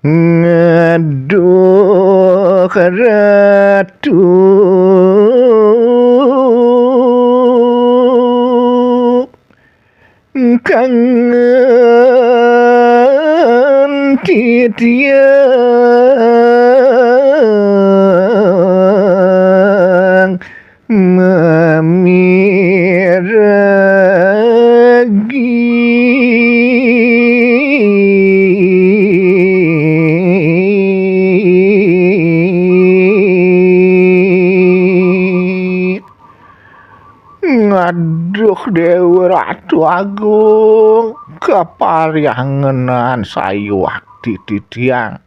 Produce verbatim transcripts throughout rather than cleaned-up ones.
Ngeduh ratu kangen titiang mamiragi. Ngaduh Déwa Ratu Agung, kaparyangenan sayuwakti titiang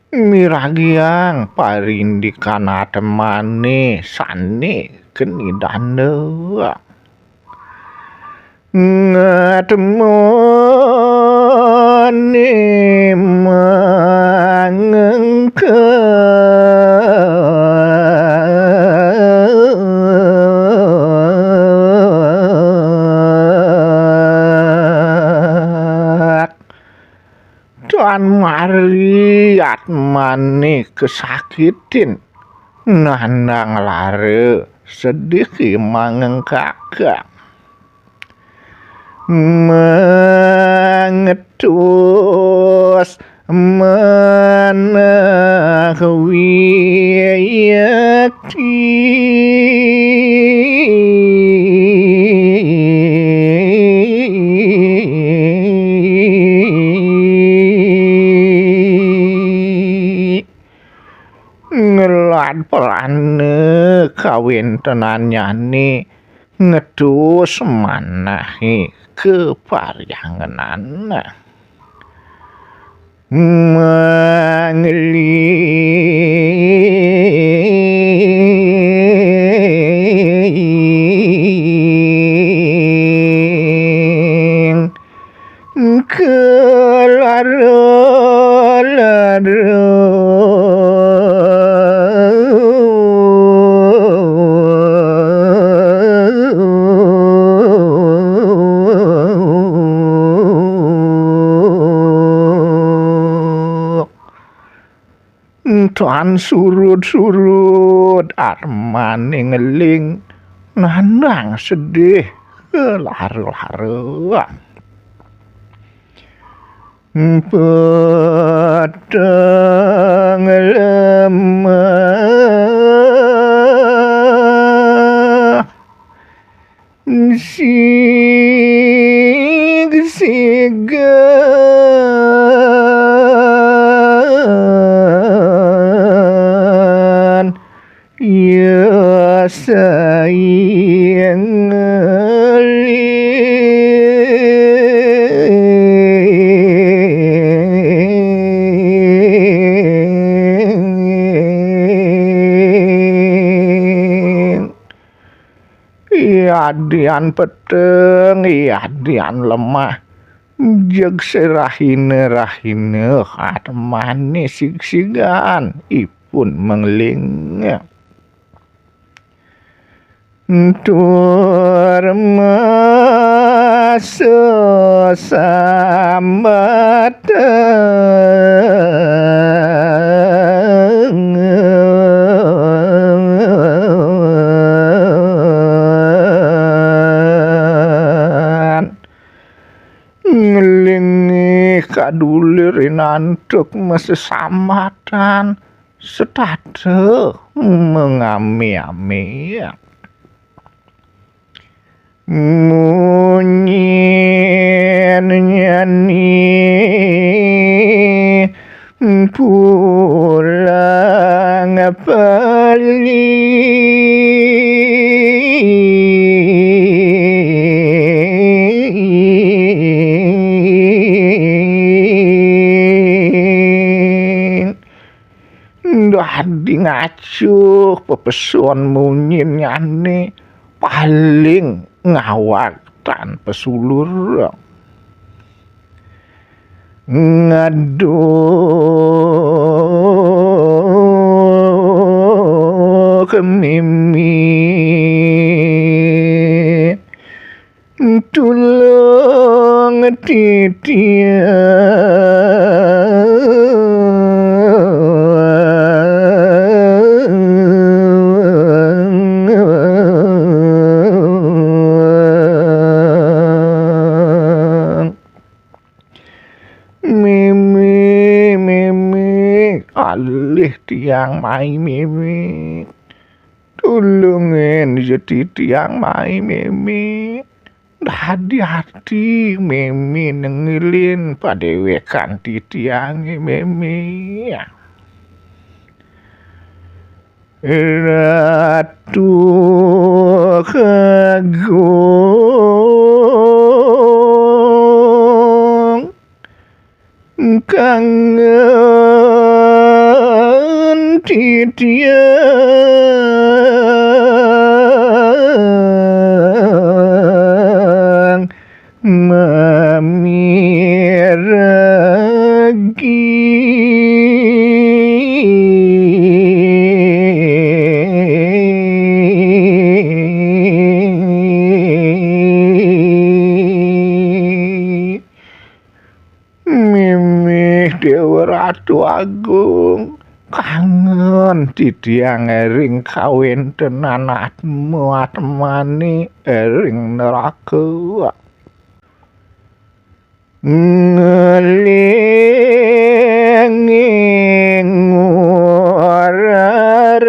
miragiang parindikan atemané sané keni danda. Ngatemané mangengkak. Tan mari atmané kasakitin, nandang lara sedih mangengkak. Mangetus manah wiyakti. Ngelad pelana kawéntenannyané ngetus manahé kaparyangenan. Mangling kalara-lara. Tan surud-surud atmané ngeling, nandang sedih kalara-lara. Peteng lemah sigsigan, ya sayang ngeling. Yadian peteng, yadian lemah, jeg sarahina-rahina atmané sigsigan ipun mangling. Tur masesambatang. Ngelingi kaduli rinantuk masesambatan, setata mangami-ami. Munyin nyani pulang paling. Dadi ngacuh pepeson munyinnyané, paling ngawag tan pasulur. Ngaduh mimi, tulung titiang. titiang mai mémé. Tulungin ja titiang mai mémé. Dadi ati mémé nengilin padéwékan titiangé mémé. Ratu Agung kangen titiang mamiragi. Mimih Déwa Ratu Agung, kangen titiang ring kawéntenan atma-atmané ring neraka. Ngeling ngurarat.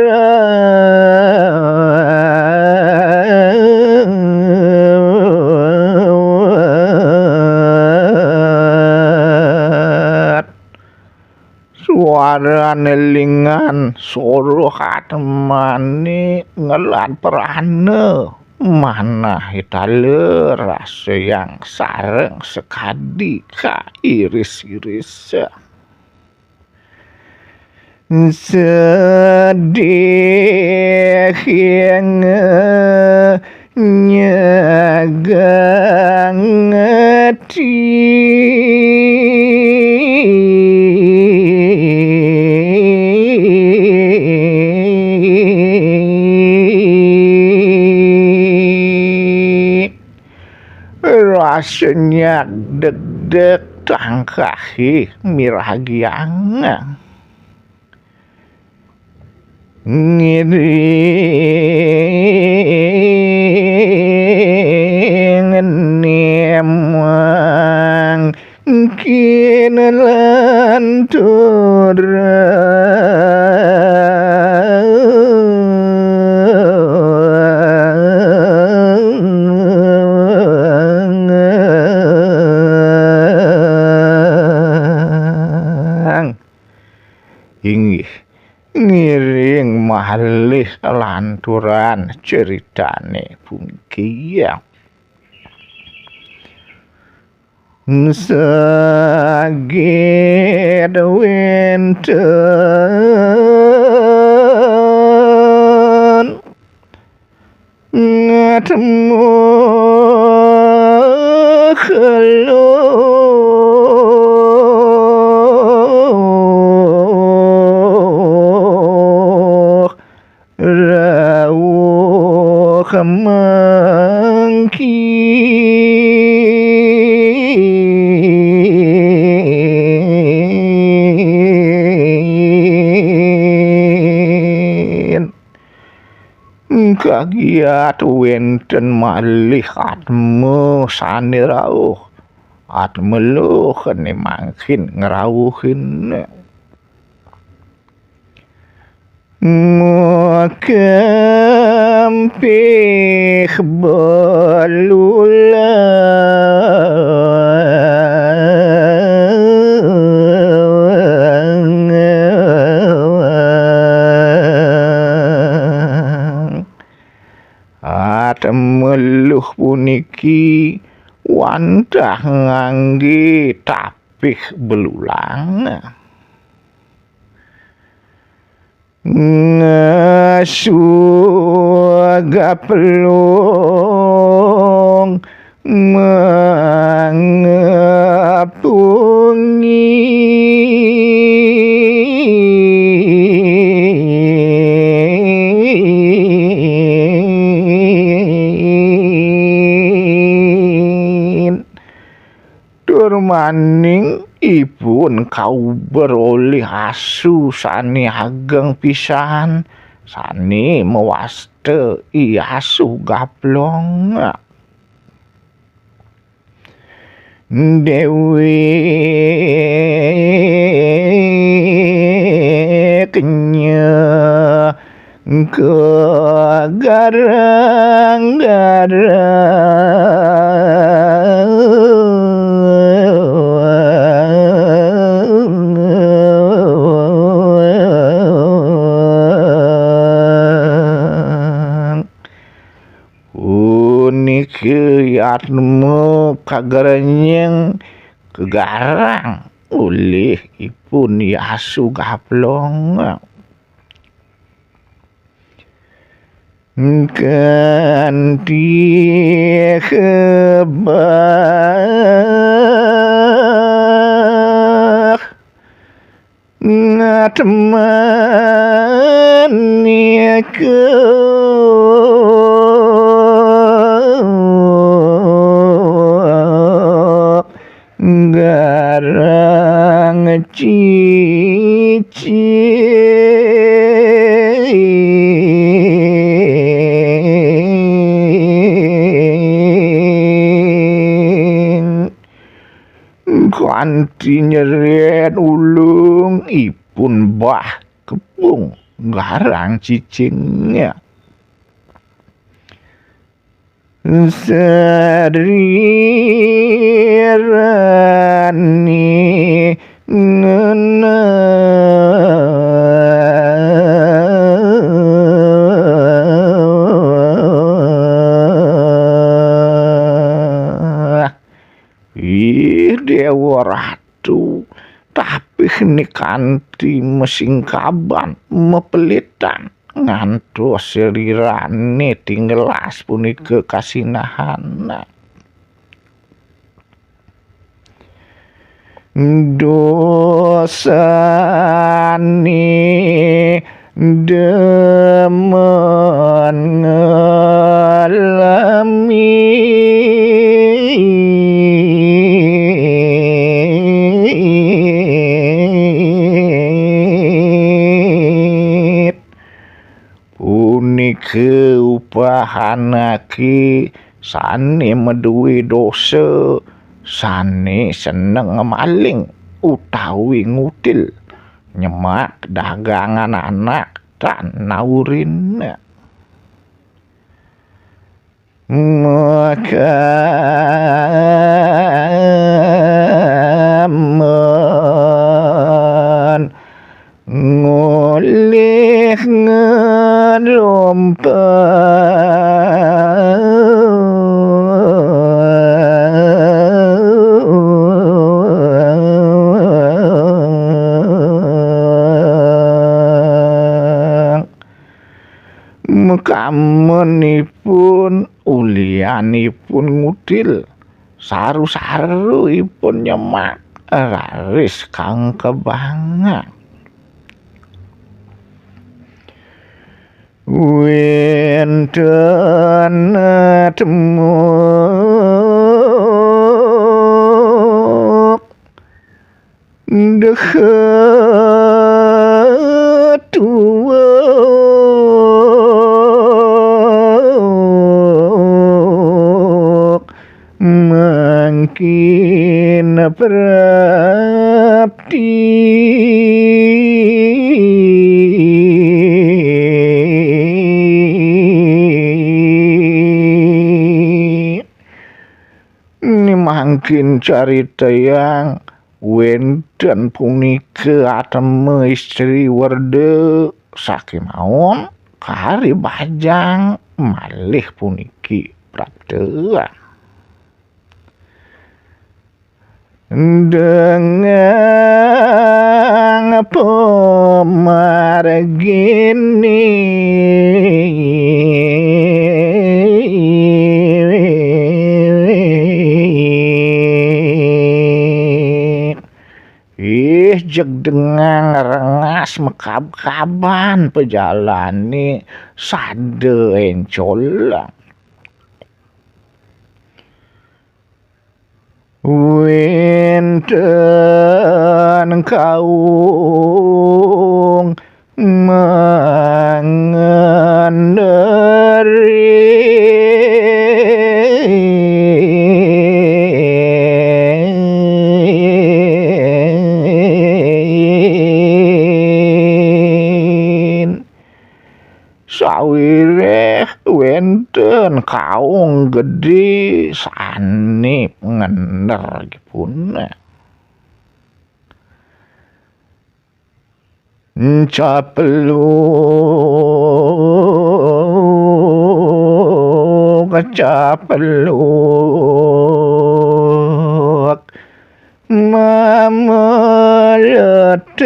Suarane lingan, suruh atmane ngelat prana, manah hitala rasa yang sareng sakadi kairis-iris. Sedih nyegang ati. Rasanya degdeg tangkahi miragiang. Ngiring nemang kinlanturan. Inggih, ngiring malih lanturan critane puniki. Saged wenten ngatemu keluh rawuh mangkin. Kagiat wenten malih atma sane rauh, atma luh ne mangkin ngrauhin. Ngkempih belulang. Atma luh puniki wantah ngangge tapih belulang. Ngasuh gaplong mangapungin. Tur maning ipun kauber olih asu sane ageng pisan, sane mawasta I Asu Gaplong. Dewek kegarang-garang. Puniki yatma kagerenyeng kegarang ulih ipun Yasu Gaplong. Kanti kebah ngatmanika garang cicing. Kanti nyeret ulung ipun Bah Kepung garang cicingnya. Sri Rani ngenah. Ih, Dewa Ratu, tapi ni kanti masingkaban, mapelitan, ngantos Sri Rani tinggelas punika kasinahan. Dosane demen ngelamit. Punika upahanake sane madue dosa, sane seneng maling utawi ngutil, nyemak dagangan anak tan naurin. Makamen ngulih ngerompang. Makamen ipun ulian ipun ngutil, saru-saru ipun nyemak, raris kangkebanga. Wenten temuk deketuwuk mangkin prapti. Ni mangkin caritayang wenten punika atema istri werda sakimaon kari bajang malih puniki prapta. Dengan pemargini. Ih, jeg dengan rengas makab-kaban pejalane sada encol. Wenten kaung mangenderin. Sa kaong gedé sané pengender punah. Capluk, capluk, mameledak.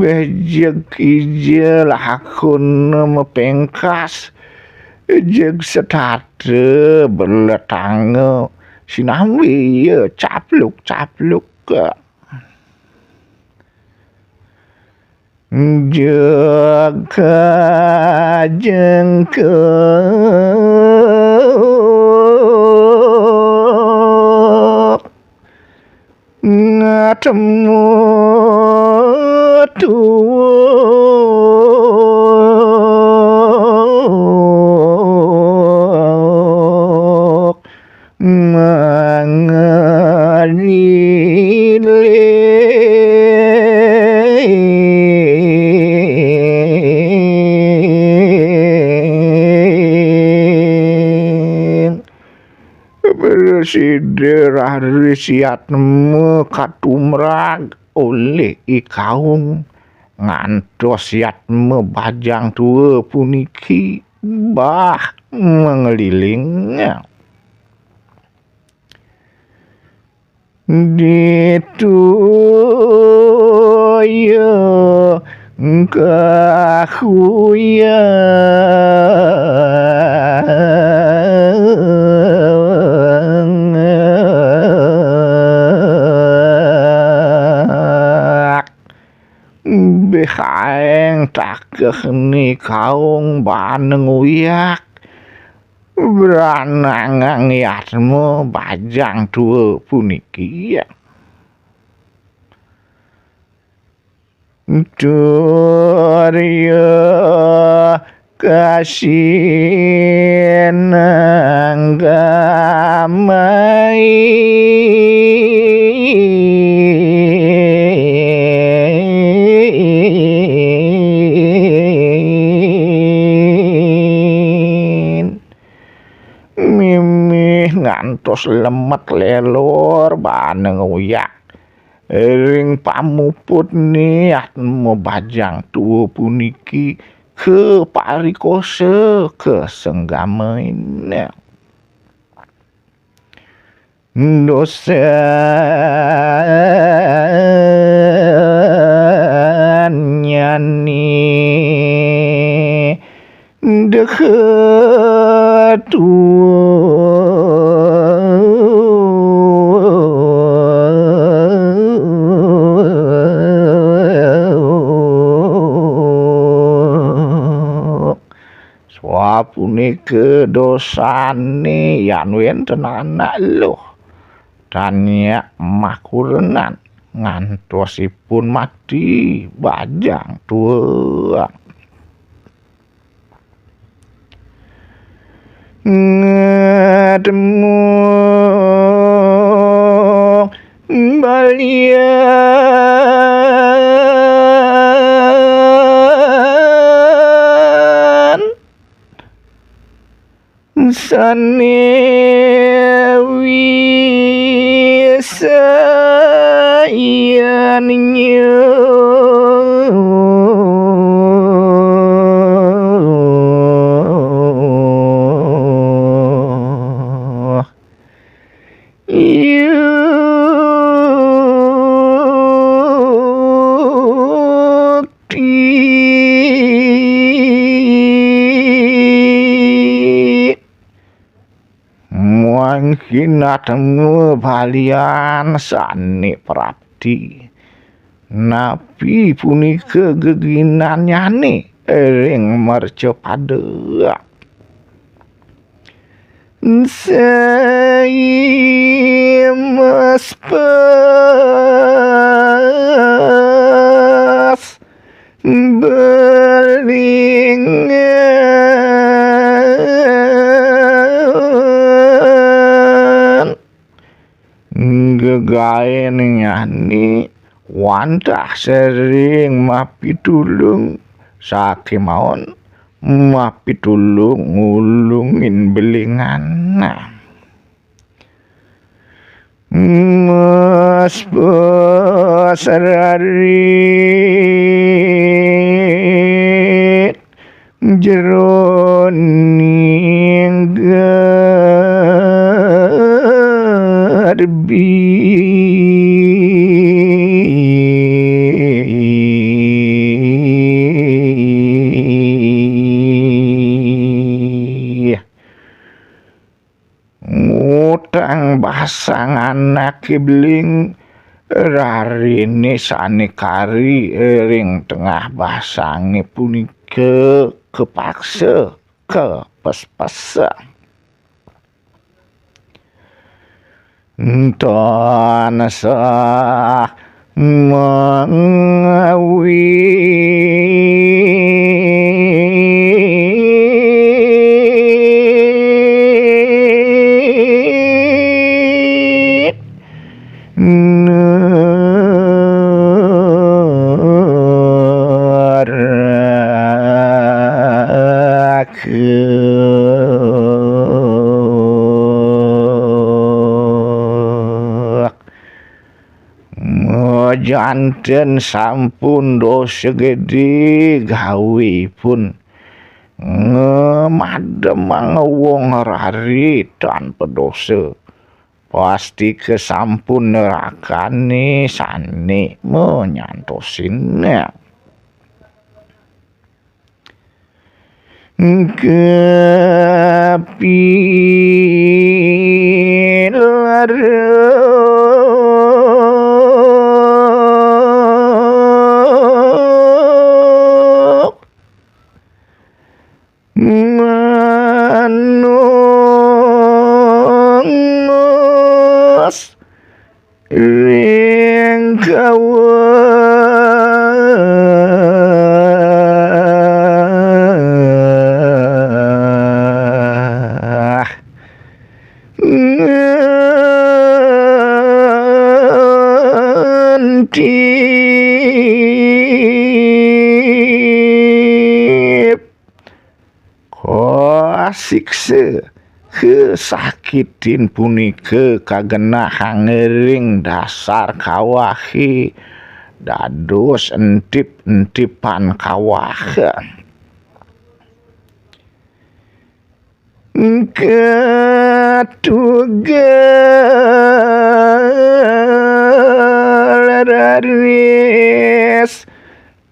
Béh jeg ija lakon mapéngkas, jeg setata beletanga sinambi ya capluk-capluk. Jeg kajengkek ngatemu tuwuk mangeliling. Prasida raris yatma katumrag olih I Kaung, ngantos yatma Bajang Tua puniki bah mangeliling. Ditu ya kakuyang. Béh aéng takehné kaong bana nguyak, branangang yatma Bajang Tua puniki. Tur ya kasinanggamain. Mimih ngantos lemet lélor bana nguyak. Ring pamuputné yatma Bajang Tua puniki kaparikosa kasenggamain. Dosannyané deket tuwuk. Sapunika dosané yan wénten anak luh, tan nyak makurenan, ngantosipun mati Bajang Tua. Ngatemu balian sané wisayannya. Yukti. Mangkin atma balian sané prapti. Napi punika geginannyané ring mercapada? Saimas pas belingan. Kaénnyani wantah sering mapitulung, sakémaon mapitulung ngulungin belinganna. Mespes rarit jeroning garbi. Ngutang basang anaké beling, rariné sané kari ring tengah basangé punika kapaksa kapespes. Tansah mawi neraka. Janten sampun dosa gedé gawéipun, ngamademang wong rarit tan padosa, pasti kasampun nerakané sané manyantosin. Kapilaruk manungos ring kawah. Ngantip kasiksa kasakitin punika kagenahang ring dasar kawahé, dados entip-entipan kawah. Katugal raris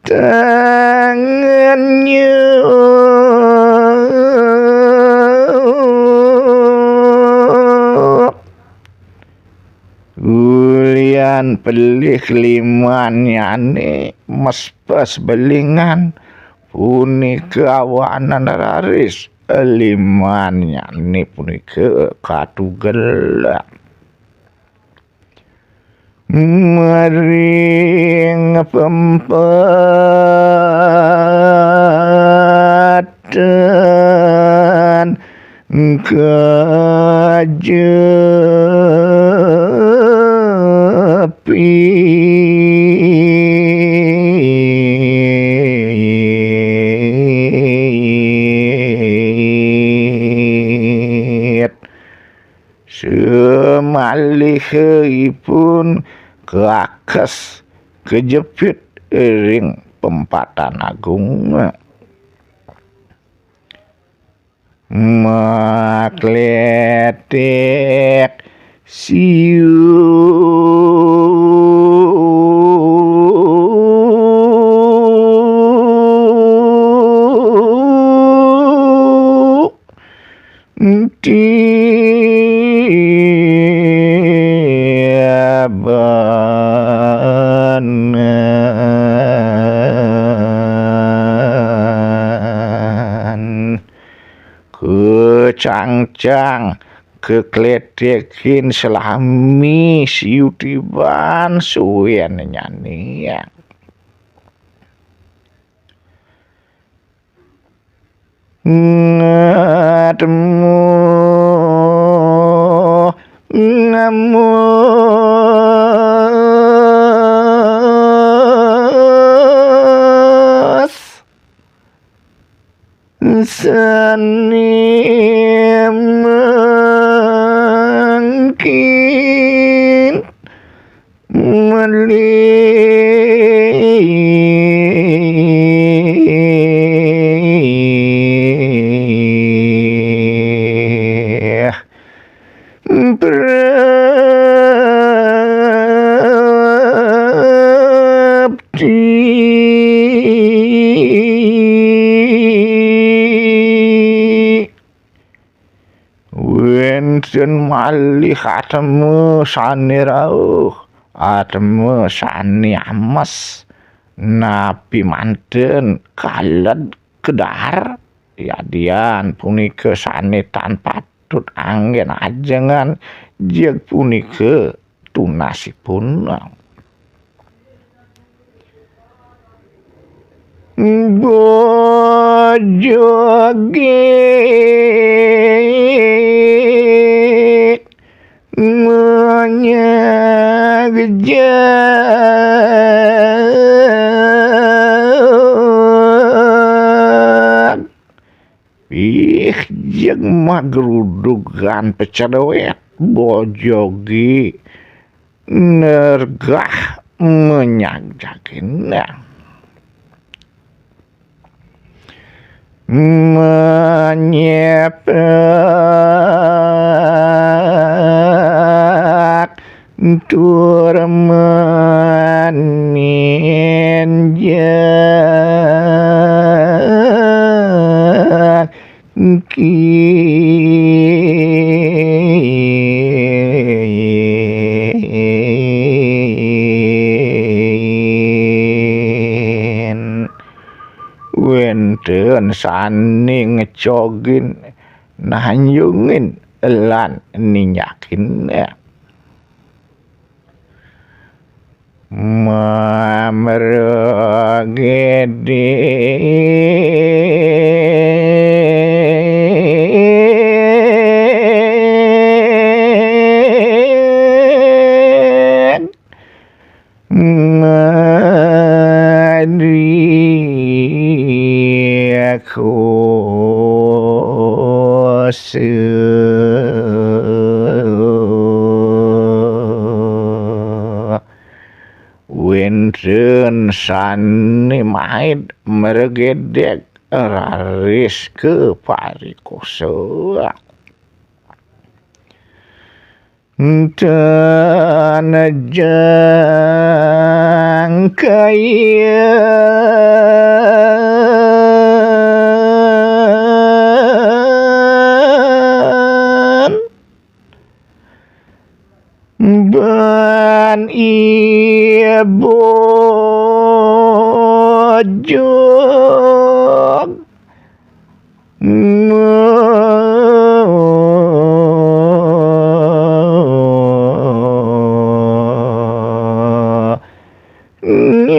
tangannya. Ulian pelih limannyané mespes belingan, punika awanan raris limannyané punika katugel. Maring pempatan kajepi. Samalihaipun kakes kejepit ring pempatan agung. Makletek siu tiabanan. Kecangcang kekletekin selami siu tiban suwennyané. Ngatemu nemu Sani mangkin malih prapti. Wénten malih atema sané rauh, atema sané ames, napi manten kaled kedar, yadian punika sané tan patut anggén ajengan, jeg punika tunasipun. Bojogé manyegejeg. Ih, jeg magrudugan pecedewet, bojogé nergah menyagjagin. Manyepek tur maninjagin. Wénten sané ngecogin, nanjungin lan ninjakin. Mamragedek madikosa. Wénten sané maid mragedek raris kaparikosa. Tan jangkaian ban ibojog nyakitin.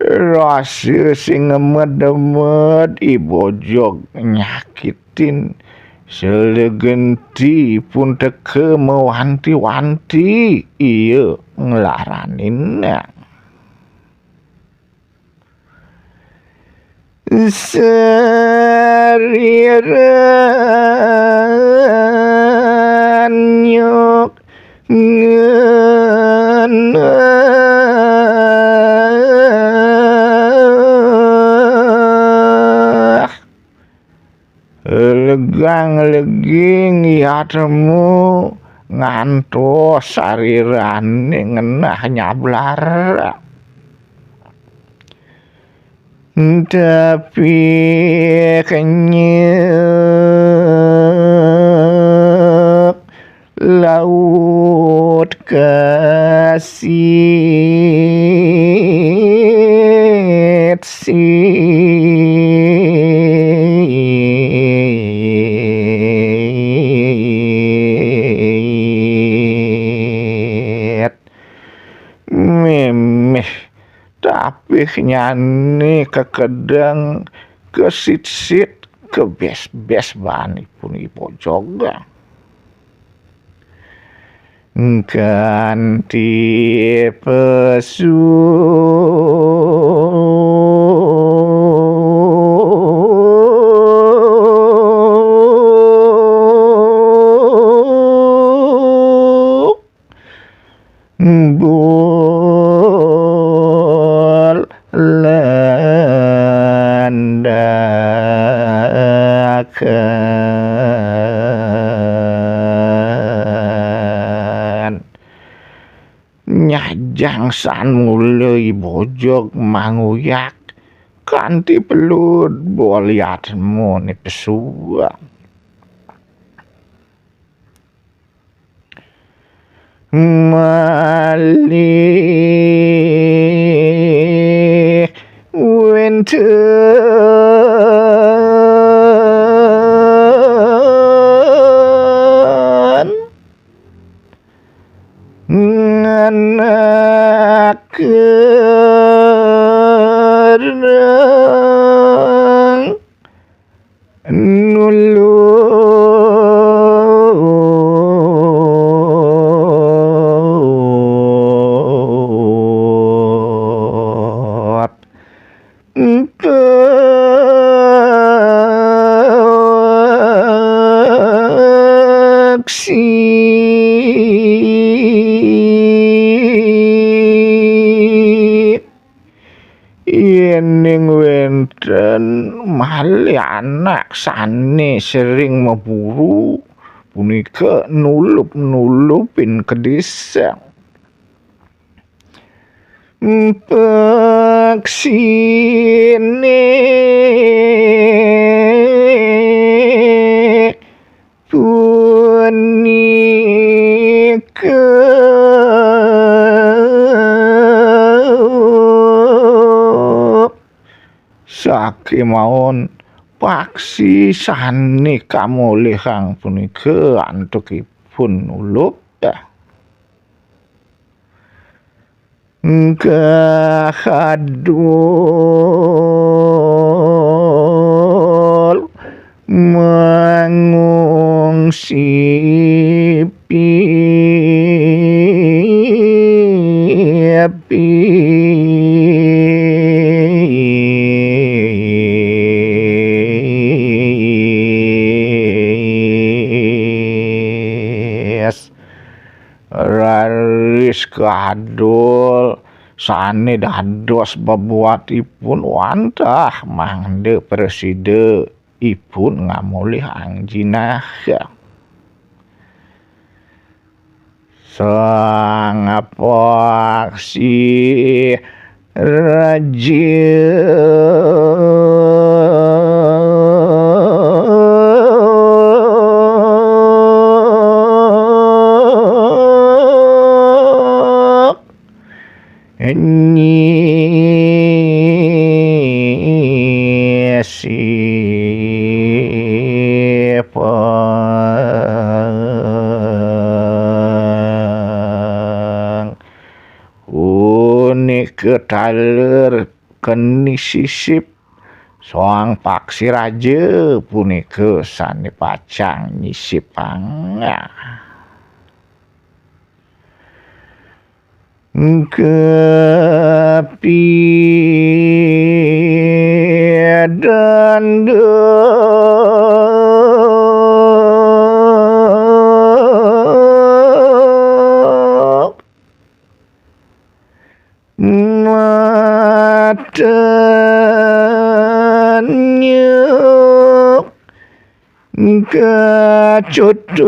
Rasa sing ngemed-emed i bojog nyakitin, salegenti pun teka mawanti-wanti ia nglaranin. Sariran nyuk ngenah. Legang leging yatemu ngantos sarirane ngenah nyablar. Tapi kenyek laut kasit-sit. Memeh tapih nyane kekedeng kesit-sit kebes-bes banipun I Bojog. Kanti pesu bul landakan. Nyajang san mula I Bojog manguyak kanti pelud boliatmu ni pesuang. Malih wenten nganak kereng nulung peksi. Yening wenten malih anak sane sering maburu, punika nulup-nulupin kedisang. Peksine punika sakemawon paksi sane kamolihang punika antukipun nulup. Kahadul mangungsi pipis. Raris Kahadul sane dados bebuatipun wantah mangda prasida ipun ngamolihang jinah. Sang Paksi Raja nyisipang. Punika taler keni sisip Sang Paksi Raja punika sane pacang nyisipang. Kapi danduk matanyuk kacutuk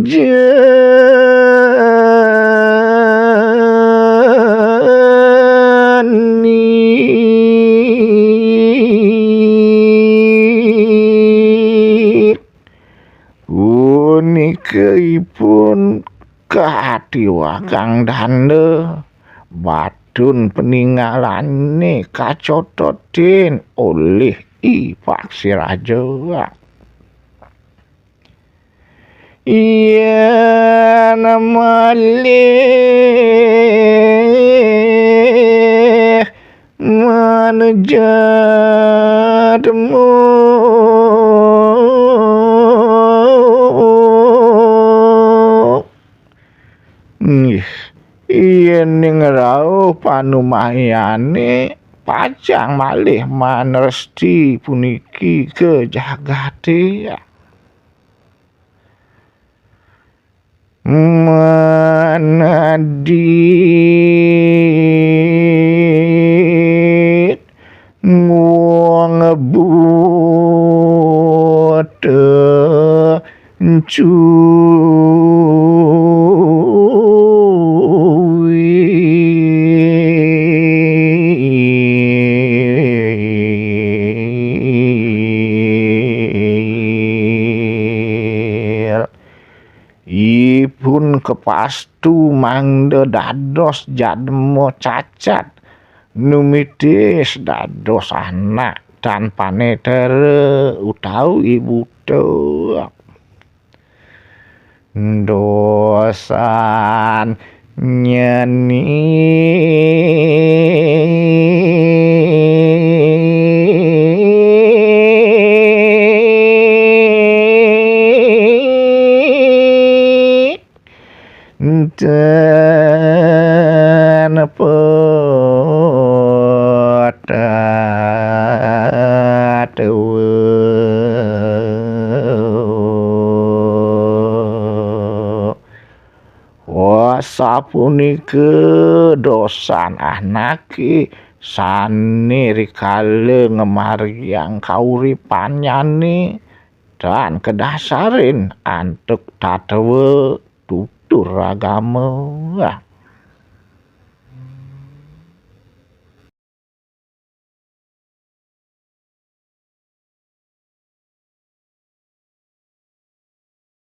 jani. Punika ipun katiwakang danda batun paningalane kacototin olih I Paksi Raja. Yén malih manejatmu. Nggih, yéning rauh panumayané pacang malih manresti puniki ka jagaté. Manadit nguang buta cuwil. Ipun kapastu mangda dados jadma cacat, numitis dados anak tan panétra utawi buta. Dosan nyeni. Ten petatwa. Wah, sapunika dosan anaké sané rikala ngamargiang kauripannyane tan kadasarin antuk tatwa tutur agama.